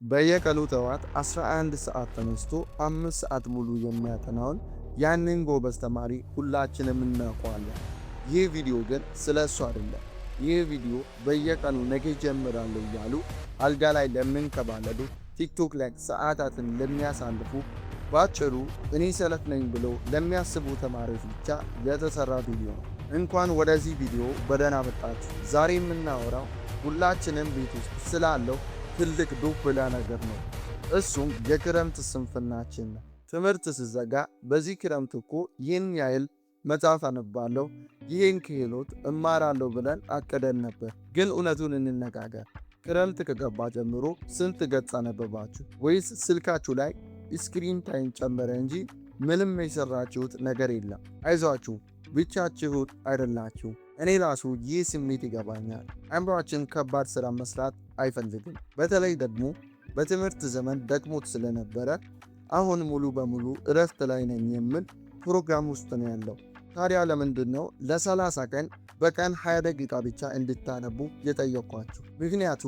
በየቀኑ ጠዋት 11 ሰዓት ተነስቶ 5 ሰዓት ሙሉ የሚያጠናውን ያንን ጎበዝ ተማሪ ሁላችንም እናውቀዋለን። ይህ ቪዲዮ ግን ስለ እሱ አይደለም። ይህ ቪዲዮ በየቀኑ ነገ እጀምራለሁ እያሉ አልጋ ላይ ለሚንከባለሉ፣ ቲክቶክ ላይ ሰዓታትን ለሚያሳልፉ፣ በአጭሩ እኔ ሰነፍ ነኝ ብለው ለሚያስቡ ተማሪዎች ብቻ የተሰራ ቪዲዮ ነው። እንኳን ወደዚህ ቪዲዮ በደህና መጣችሁ። ዛሬ የምናወራው ሁላችንም ቤት ውስጥ ስላለው ትልቅ ዱብ ነገር ነው። እሱም የክረምት ስንፍናችን ነው። ትምህርት ስዘጋ በዚህ ክረምት እኮ ይህን ያህል መጽሐፍ አነባለሁ፣ ይህን ክህሎት እማራለሁ ብለን አቅደን ነበር። ግን እውነቱን እንነጋገር፣ ክረምት ከገባ ጀምሮ ስንት ገጽ አነበባችሁ? ወይስ ስልካችሁ ላይ screen time ጨመረ እንጂ ምንም የሰራችሁት ነገር የለም? አይዟችሁ፣ ብቻችሁን አይደላችሁ። እኔ ራሱ ይህ ስሜት ይገባኛል። አእምሯችን ከባድ ስራ መስራት አይፈልግም። በተለይ ደግሞ በትምህርት ዘመን ደክሞት ስለነበረ አሁን ሙሉ በሙሉ እረፍት ላይ ነኝ የሚል ፕሮግራም ውስጥ ነው ያለው። ታዲያ ለምንድን ነው ለ30 ቀን በቀን 20 ደቂቃ ብቻ እንድታነቡ የጠየኳችሁ? ምክንያቱ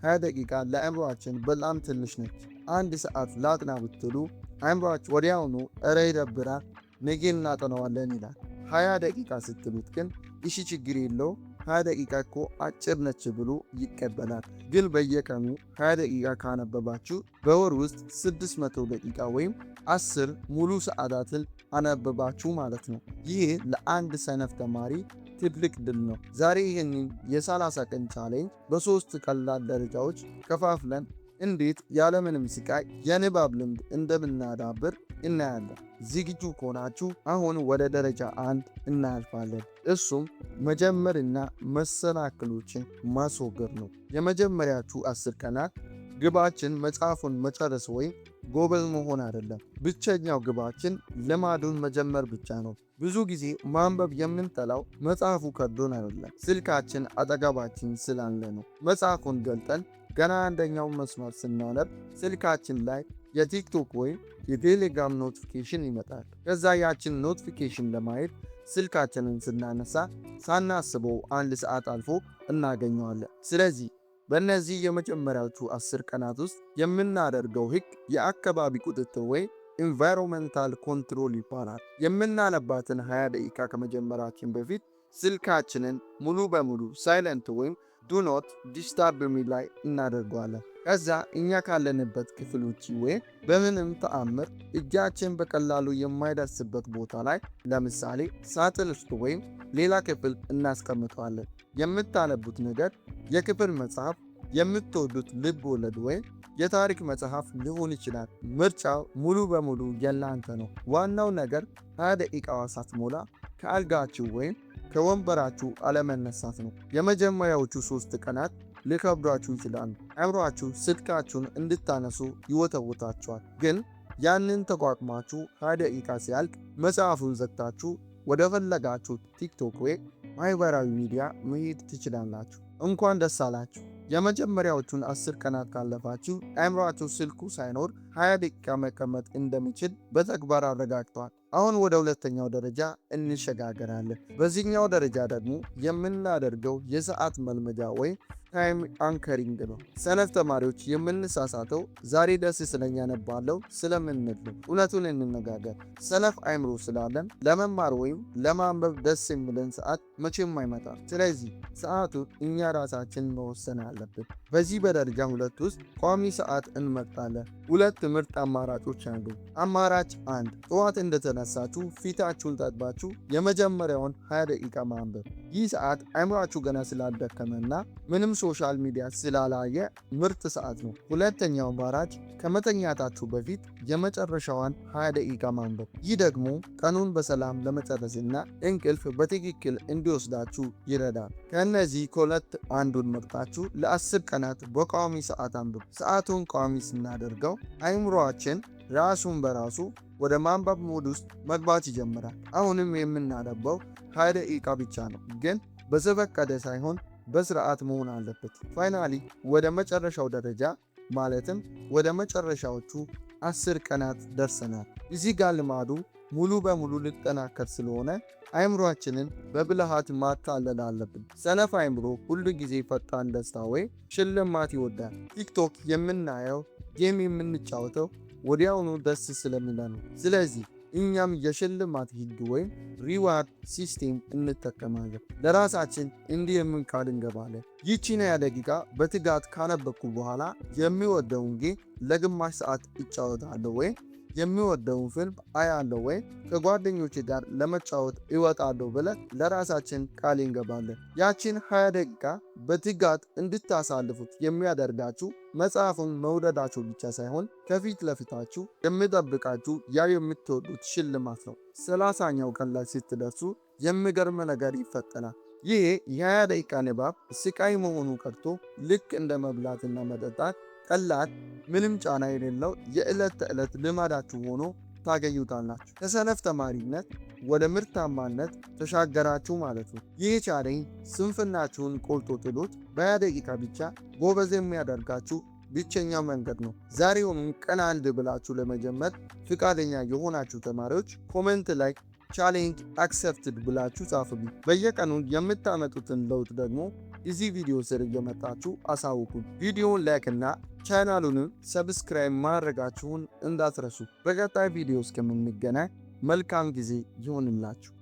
20 ደቂቃ ለአእምሯችን በጣም ትንሽ ነች። አንድ ሰዓት ላጥና ብትሉ አእምሯችሁ ወዲያውኑ እረ ይደብራል፣ ነገ እናጠናዋለን ይላል። 20 ደቂቃ ስትሉት ግን እሺ ችግር የለው፣ 20 ደቂቃ እኮ አጭር ነች ብሎ ይቀበላል። ግን በየቀኑ 20 ደቂቃ ካነበባችሁ በወር ውስጥ 600 ደቂቃ ወይም 10 ሙሉ ሰዓታትን አነበባችሁ ማለት ነው። ይህ ለአንድ ሰነፍ ተማሪ ትልቅ ድል ነው። ዛሬ ይህንን የ30 ቀን challenge በሶስት ቀላል ደረጃዎች ከፋፍለን እንዴት ያለምንም ስቃይ የንባብ ልምድ እንደምናዳብር እናያለን። ዝግጁ ከሆናችሁ አሁን ወደ ደረጃ 1 እናልፋለን። እሱም መጀመርና መሰናክሎችን ማስወገድ ነው። የመጀመሪያዎቹ 10 ቀናት ግባችን መጽሐፉን መጨረስ ወይም ጎበዝ መሆን አይደለም። ብቸኛው ግባችን ልማዱን መጀመር ብቻ ነው። ብዙ ጊዜ ማንበብ የምንጠላው መጽሐፉ ከብዶን አይደለም፣ ስልካችን አጠገባችን ስላለ ነው። መጽሐፉን ገልጠን ገና አንደኛው መስመር ስናነብ ስልካችን ላይ የቲክቶክ ወይም የቴሌግራም notification ይመጣል። ከዛ ያችን notification ለማየት ስልካችንን ስናነሳ ሳናስበው አንድ ሰዓት አልፎ እናገኘዋለን። ስለዚህ በእነዚህ የመጀመሪያዎቹ 10 ቀናት ውስጥ የምናደርገው ህግ የአካባቢ ቁጥጥር ወይ environmental control ይባላል። የምናነባትን 20 ደቂቃ ከመጀመራችን በፊት ስልካችንን ሙሉ በሙሉ silent ወይም do not disturb የሚል ላይ እናደርገዋለን። ከዛ እኛ ካለንበት ክፍል ውጪ ወይም በምንም ተአምር እጃችን በቀላሉ የማይደርስበት ቦታ ላይ፣ ለምሳሌ ሳጥን ውስጥ ወይም ሌላ ክፍል እናስቀምጠዋለን። የምታነቡት ነገር የክፍል መጽሐፍ፣ የምትወዱት ልብ ወለድ ወይም የታሪክ መጽሐፍ ሊሆን ይችላል። ምርጫው ሙሉ በሙሉ የእናንተ ነው። ዋናው ነገር 20 ደቂቃዋ ሳትሞላ ከአልጋችሁ ወይም ከወንበራችሁ አለመነሳት ነው። የመጀመሪያዎቹ 3 ቀናት ሊከብዷችሁ ይችላሉ። አእምሯችሁ ስልካችሁን እንድታነሱ ይወተውታችኋል። ግን ያንን ተቋቁማችሁ 20 ደቂቃ ሲያልቅ መጽሐፉን ዘግታችሁ ወደ ፈለጋችሁ ቲክቶክ ወይ ማህበራዊ ሚዲያ መሄድ ትችላላችሁ። እንኳን ደስ አላችሁ! የመጀመሪያዎቹን 10 ቀናት ካለፋችሁ አእምሯችሁ ስልኩ ሳይኖር 20 ደቂቃ መቀመጥ እንደሚችል በተግባር አረጋግጧል። አሁን ወደ ሁለተኛው ደረጃ እንሸጋገራለን። በዚህኛው ደረጃ ደግሞ የምናደርገው የሰዓት መልመጃ ወይም time anchoring ነው። ሰነፍ ተማሪዎች የምንሳሳተው ዛሬ ደስ ስለኝ አነባለሁ ስለምንል ነው። እውነቱን እንነጋገር፣ ሰነፍ አይምሮ ስላለን ለመማር ወይም ለማንበብ ደስ የሚለን ሰዓት መቼም አይመጣም። ስለዚህ ሰዓቱን እኛ ራሳችን መወሰን አለብን። በዚህ በደረጃ 2 ውስጥ ቋሚ ሰዓት እንመርጣለን። ሁለት ምርጥ አማራጮች አሉ። አማራጭ 1፣ ጠዋት እንደተነሳችሁ ፊታችሁን ታጥባችሁ የመጀመሪያውን 20 ደቂቃ ማንበብ። ይህ ሰዓት አእምሯችሁ ገና ስላልደከመና ምንም social media ስላላየ ምርጥ ሰዓት ነው። ሁለተኛው አማራጭ ከመተኛታችሁ በፊት የመጨረሻዋን 20 ደቂቃ ማንበብ። ይህ ደግሞ ቀኑን በሰላም ለመጨረስና እንቅልፍ በትክክል እንዲወስዳችሁ ይረዳል። ከእነዚህ ከሁለት አንዱን መርጣችሁ ለ10 ቀናት በቋሚ ሰዓት አንብቡ። ሰዓቱን ቋሚ ስናደርገው አእምሯችን ራሱን በራሱ ወደ ማንበብ mode ውስጥ መግባት ይጀምራል። አሁንም የምናነበው 20 ደቂቃ ብቻ ነው፣ ግን በዘፈቀደ ሳይሆን በስርዓት መሆን አለበት። Finally ወደ መጨረሻው ደረጃ ማለትም ወደ መጨረሻዎቹ 10 ቀናት ደርሰናል። እዚህ ጋር ልማዱ ሙሉ በሙሉ ሊጠናከር ስለሆነ አእምሯችንን በብልሃት ማታለል አለብን። ሰነፍ አእምሮ ሁሉ ጊዜ ፈጣን ደስታ ወይ ሽልማት ይወዳል። ቲክቶክ የምናየው Game የምንጫወተው ወዲያውኑ ደስ ስለሚለን ነው። ስለዚህ እኛም የሽልማት ህግ ወይም reward system እንጠቀማለን። ለራሳችን እንዲህ የሚል ቃል እንገባለን። ይቺን 20 ደቂቃ በትጋት ካነበብኩ በኋላ የምወደውን game ለግማሽ ሰዓት እጫወታለሁ ወይም የምወደውን ፊልም አያለሁ ወይም ከጓደኞቼ ጋር ለመጫወት እወጣለሁ ብለን ለራሳችን ቃል እንገባለን። ያቺን 20 ደቂቃ በትጋት እንድታሳልፉት የሚያደርጋችሁ መጽሐፉን መውደዳችሁ ብቻ ሳይሆን ከፊት ለፊታችሁ የሚጠብቃችሁ ያ የምትወዱት ሽልማት ነው። 30ኛው ቀን ላይ ስትደርሱ የሚገርም ነገር ይፈጠራል። ይህ የ20 ደቂቃ ንባብ ስቃይ መሆኑ ቀርቶ ልክ እንደ መብላትና መጠጣት ቀላል፣ ምንም ጫና የሌለው የዕለት ተዕለት ልማዳችሁ ሆኖ ታገኙታላችሁ። ከሰነፍ ተማሪነት ወደ ምርታማነት ተሻገራችሁ ማለት ነው። ይህ challenge ስንፍናችሁን ቆልጦ ጥሎት በ20 ደቂቃ ብቻ ጎበዝ የሚያደርጋችሁ ብቸኛው መንገድ ነው። ዛሬውኑ ቀን አንድ ብላችሁ ለመጀመር ፍቃደኛ የሆናችሁ ተማሪዎች comment ላይ "challenge accepted" ብላችሁ ጻፉልኝ። በየቀኑ የምታመጡትን ለውጥ ደግሞ እዚህ ቪዲዮ ስር እየመጣችሁ አሳውቁን። ቪዲዮውን like እና ቻናሉንም subscribe ማድረጋችሁን እንዳትረሱ። በቀጣይ ቪዲዮ እስከምንገናኝ መልካም ጊዜ ይሁንላችሁ።